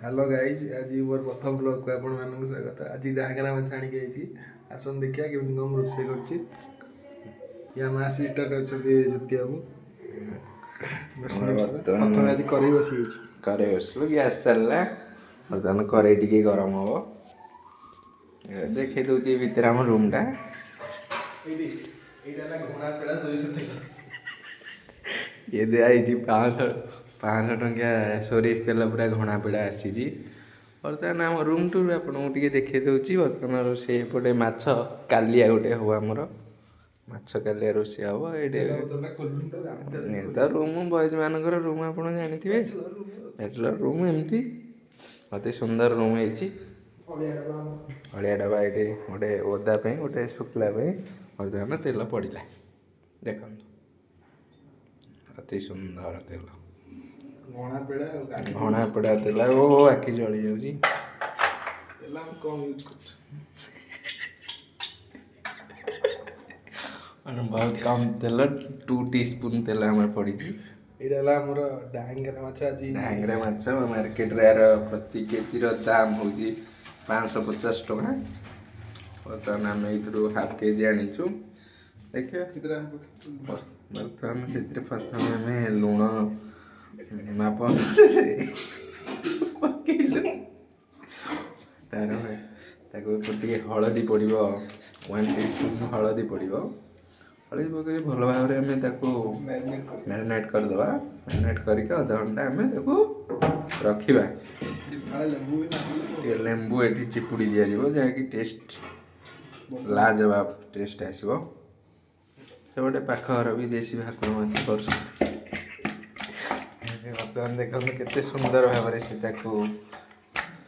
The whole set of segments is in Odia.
ହ୍ୟାଲୋ ଗାଇଜ୍, ଆଜି ମୋର ପ୍ରଥମ ବ୍ଲଗ୍କୁ ଆପଣମାନଙ୍କୁ ସ୍ୱାଗତ। ଆଜି ଡାଙ୍ଗରା ମାଛ ଆଣିକି ଆଇଛି। ଆସନ୍ତୁ ଦେଖିବା କେମିତି କ'ଣ ମୁଁ ରୋଷେଇ କରୁଛି। ୟା ମା ଆସିଷ୍ଟାଣ୍ଟ ଅଛନ୍ତି ଜ୍ୟୋତି ବାବୁ। ପ୍ରଥମେ ଆଜି କରେଇ ବସିଯାଇଛି। କରେଇ ବସିଲୁ, ଗ୍ୟାସ୍ ଚାଲିଲା। ବର୍ତ୍ତମାନ କରେଇ ଟିକେ ଗରମ ହବ। ଦେଖେଇ ଦଉଛି ଭିତରେ ଆମ ରୁମ୍ଟା। ଏଇଠି ଏଇଟା ହେଲା ଘୋଣା ପେଡ଼ା ସୋରିଷ ତେଲ। ଇଏ ଦିଆହେଇଛି 500 ଟଙ୍କିଆ ସୋରିଷ ତେଲ, ପୁରା ଘଣା ପେଡ଼ା ଆସିଛି। ବର୍ତ୍ତମାନ ଆମ ରୁମ୍ ଟୁର୍ ଆପଣଙ୍କୁ ଟିକେ ଦେଖେଇ ଦେଉଛି। ବର୍ତ୍ତମାନ ରୋଷେଇ ଏପଟେ ମାଛ କାଲିଆ ଗୋଟେ ହବ ଆମର। ମାଛ କାଲିଆ ରୋଷେଇ ହବ ଏଇଠି। ତ ରୁମ୍ ବଏଜ୍ ମାନଙ୍କର ରୁମ୍ ଆପଣ ଜାଣିଥିବେ, ବ୍ୟାଚଲର୍ ରୁମ୍। ଏମିତି ଅତି ସୁନ୍ଦର ରୁମ୍ ହେଇଛି। ଅଳିଆ ଡବା ଏଇଠି ଗୋଟେ ଓଦା ପାଇଁ, ଗୋଟେ ଶୁଖିଲା ପାଇଁ। ବର୍ତ୍ତମାନ ତେଲ ପଡ଼ିଲା, ଦେଖନ୍ତୁ ଅତି ସୁନ୍ଦର ତେଲ। ଘଣା ପେଡ଼ା ଆଉ ଘଣା ପୋଡ଼ା ତେଲ। ଓ, ଆଖି ଜଳି ଯାଉଛି। ତେଲ ଆମେ କମ୍ ୟୁଜ୍ କରୁଛୁ। ମାନେ ବହୁତ କମ୍ ତେଲ, 2 ଟି ସ୍ପୁନ୍ ତେଲ ଆମର ପଡ଼ିଛି। ଏଇଟା ହେଲା ଆମର ଡାଙ୍ଗରା ମାଛ ଆଜି। ଡାଙ୍ଗରା ମାଛ ମାର୍କେଟରେ ଏହାର ପ୍ରତି କେଜିର ଦାମ ହେଉଛି 550 ଟଙ୍କା। ବର୍ତ୍ତମାନ ଆମେ ଏଇଥିରୁ ହାଫ୍ କେଜି ଆଣିଛୁ, ଦେଖିବା। ବର୍ତ୍ତମାନ ସେଥିରେ ପ୍ରଥମେ ଆମେ ଲୁଣ ମାପ ଅନୁସାରେ ପକେଇଲୁ। ତାର ତାକୁ ଟିକେ ହଳଦୀ ପଡ଼ିବ, 1 ଟି ସ୍ପୁନ୍ ହଳଦୀ ପଡ଼ିବ। ହଳଦୀ ପକେଇ ଭଲ ଭାବରେ ଆମେ ତାକୁ ମ୍ୟାରିନେଟ୍ କରିଦେବା। ମ୍ୟାରିନେଟ୍ କରିକି ଅଧଘଣ୍ଟା ଆମେ ତାକୁ ରଖିବା। ଟିକେ ଲେମ୍ବୁ ଏଠି ଚିପୁଡ଼ି ଦିଆଯିବ, ଯାହାକି ଟେଷ୍ଟ ଲାଜବାବ ଟେଷ୍ଟ ଆସିବ। ସେପଟେ ପାଖ ଘର ବି ଦେଶୀ ଭାକୁର ମାଛ କରୁଛନ୍ତି। ବର୍ତ୍ତମାନ ଦେଖନ୍ତୁ କେତେ ସୁନ୍ଦର ଭାବରେ ସେ ତାକୁ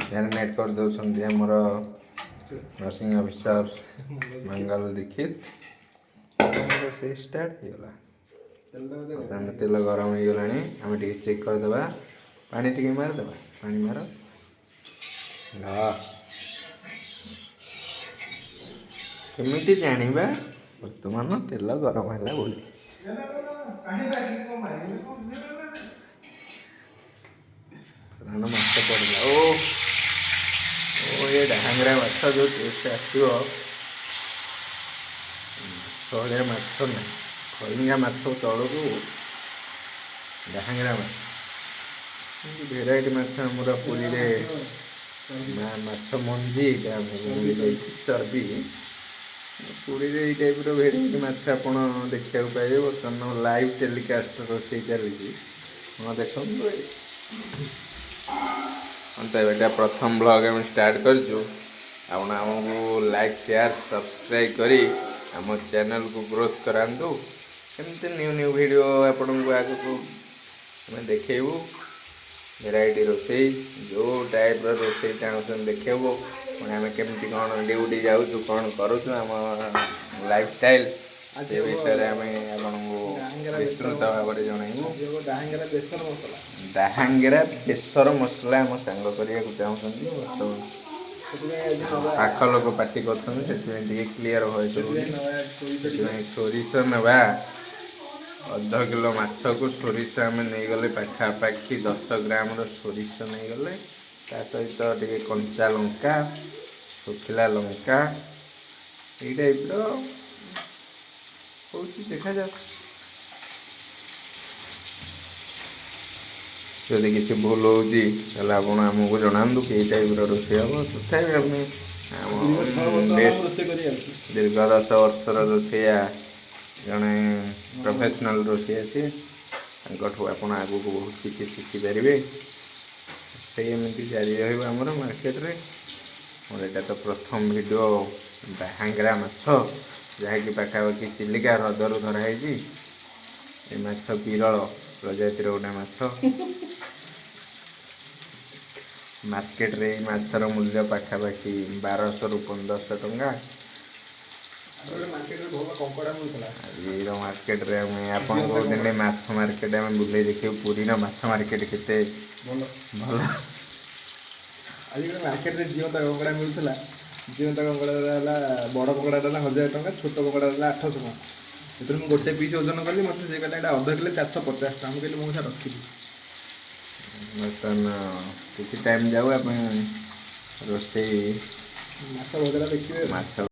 ମ୍ୟାରିନେଟ୍ କରିଦେଉଛନ୍ତି ଆମର ନର୍ସିଂ ଅଫିସର ମଙ୍ଗଲ ଦୀକ୍ଷିତ। ରୋଷେଇ ଷ୍ଟାର୍ଟ ହେଇଗଲା। ବର୍ତ୍ତମାନ ତେଲ ଗରମ ହେଇଗଲାଣି, ଆମେ ଟିକେ ଚେକ୍ କରିଦେବା। ପାଣି ଟିକେ ମାରିଦେବା। ପାଣି ମାର। କେମିତି ଜାଣିବା ବର୍ତ୍ତମାନ ତେଲ ଗରମ ହେଲା ବୋଲି? ମାଛ ପଡ଼ିଲା। ଓ ଓ, ଏ ଡାଙ୍ଗରା ମାଛ ଯେଉଁ ଟେଷ୍ଟ ଆସିବ, ମାଛ ଭଳିଆ ମାଛ ନାହିଁ। ଖଇଙ୍ଗା ମାଛ ତଳକୁ ଡାହାଙ୍ଗରା ମାଛ। ଏମିତି ଭେରାଇଟି ମାଛ ଆମର ପୁରୀରେ। ମାଛ ମଞ୍ଜି ଏଇଟା ଆମକୁ ମିଳିଯାଇଛି, ଚର୍ବି। ପୁରୀରେ ଏଇ ଟାଇପ୍ର ଭେରାଇଟି ମାଛ ଆପଣ ଦେଖିବାକୁ ପାଇବେ। ବର୍ତ୍ତମାନ ଲାଇଭ୍ ଟେଲିକାଷ୍ଟ ରୋଷେଇ ଚାଲିଛି। ହଁ, ଦେଖନ୍ତୁ। ତ ଏଇଟା ପ୍ରଥମ ବ୍ଲଗ୍ ଆମେ ଷ୍ଟାର୍ଟ କରିଛୁ। ଆପଣ ଆମକୁ ଲାଇକ୍, ସେୟାର, ସବସ୍କ୍ରାଇବ୍ କରି ଆମ ଚ୍ୟାନେଲକୁ ଗ୍ରୋଥ୍ କରାନ୍ତୁ। ଏମିତି ନ୍ୟୁ ନ୍ୟୁ ଭିଡ଼ିଓ ଆପଣଙ୍କୁ ଆଗକୁ ଆମେ ଦେଖେଇବୁ। ଭେରାଇଟି ରୋଷେଇ, ଯେଉଁ ଟାଇପ୍ର ରୋଷେଇ ଚାହୁଁଛନ୍ତି ଦେଖେଇବୁ। ପୁଣି ଆମେ କେମିତି କ'ଣ ଡ୍ୟୁଟି ଯାଉଛୁ, କ'ଣ କରୁଛୁ, ଆମ ଲାଇଫଷ୍ଟାଇଲ୍, ସେ ବିଷୟରେ ଆମେ ଆପଣଙ୍କୁ ବିସ୍ତୃତ ଭାବରେ ଜଣାଇବୁ। ବେସର ମସଲା। ଡାହାଙ୍ଗେରା ବେସର ମସଲା ଆମ ସାଙ୍ଗ କରିବାକୁ ଚାହୁଁଛନ୍ତି ବର୍ତ୍ତମାନ। ପାଖ ଲୋକ ପାଟି କରୁଛନ୍ତି, ସେଥିପାଇଁ ଟିକେ କ୍ଲିଅର ଭଏସ୍ ରହୁନି। ସେଥିପାଇଁ ସୋରିଷ ନେବା। ଅଧ କିଲୋ ମାଛକୁ ସୋରିଷ ଆମେ ନେଇଗଲେ ପାଖାପାଖି 10 ଗ୍ରାମର ସୋରିଷ ନେଇଗଲେ। ତା ସହିତ ଟିକେ କଞ୍ଚା ଲଙ୍କା, ଶୁଖିଲା ଲଙ୍କା, ଏଇ ଟାଇପ୍ର ହେଉଛି। ଦେଖାଯାଉ, ଯଦି କିଛି ଭୁଲ ହେଉଛି ତାହେଲେ ଆପଣ ଆମକୁ ଜଣାନ୍ତୁ କି ଏଇ ଟାଇପ୍ର ରୋଷେଇ ହେବ। ତଥାପି ଆମେ ଆମ ଦୀର୍ଘ 10 ବର୍ଷର ରୋଷେଇଆ, ଜଣେ ପ୍ରଫେସନାଲ୍ ରୋଷେଇଆ ସିଏ, ତାଙ୍କଠୁ ଆପଣ ଆଗକୁ ବହୁତ କିଛି ଶିଖିପାରିବେ। ସେଇ ଏମିତି ଜାରି ରହିବ ଆମର ମାର୍କେଟରେ। ମୋର ଏଇଟା ତ ପ୍ରଥମ ଭିଡ଼ିଓ। ଡାହାଙ୍ଗରା ମାଛ, ଯାହାକି ପାଖାପାଖି ଚିଲିକା ହ୍ରଦରୁ ଧରା ହେଇଛି। ଏ ମାଛ ବିରଳ ପ୍ରଜାତିର ଗୋଟେ ମାଛ। ମାର୍କେଟରେ ଏଇ ମାଛର ମୂଲ୍ୟ ପାଖାପାଖି 1200ରୁ 1500 ଟଙ୍କା। ଆଜିର ମାର୍କେଟରେ ଆମେ ଆପଣଙ୍କୁ ଦିନେ ମାଛ ମାର୍କେଟ ଆମେ ବୁଲେଇ ଦେଖିବୁ, ପୁରୀର ମାଛ ମାର୍କେଟ କେତେ ଭଲ। ଆଜି ଗୋଟେ ମାର୍କେଟରେ ଜିଅନ୍ତା କଙ୍କଡ଼ା ମିଳୁଥିଲା। ଜିଅନ୍ତା କଙ୍କଡ଼ା ହେଲା, ବଡ଼ କଙ୍କଡ଼ାଟା ହେଲା 1000 ଟଙ୍କା, ଛୋଟ କଙ୍କଡ଼ା ହେଲା 800 ଟଙ୍କା। ସେଥିରେ ମୁଁ ଗୋଟେ ପିସ୍ ଓଜନ କଲି, ମୋତେ ସେ କହିଲା ଏଇଟା ଅଧ କିଲୋ 450 ଟଙ୍କା। ମୁଁ କହିଲି ମୁଁ ରଖିବି। ବର୍ତ୍ତମାନ କିଛି ଟାଇମ୍ ଯାଉ, ଆମେ ରୋଷେଇ ମାଛ ଭଜାଟା ଦେଖିବେ। ମାଛ।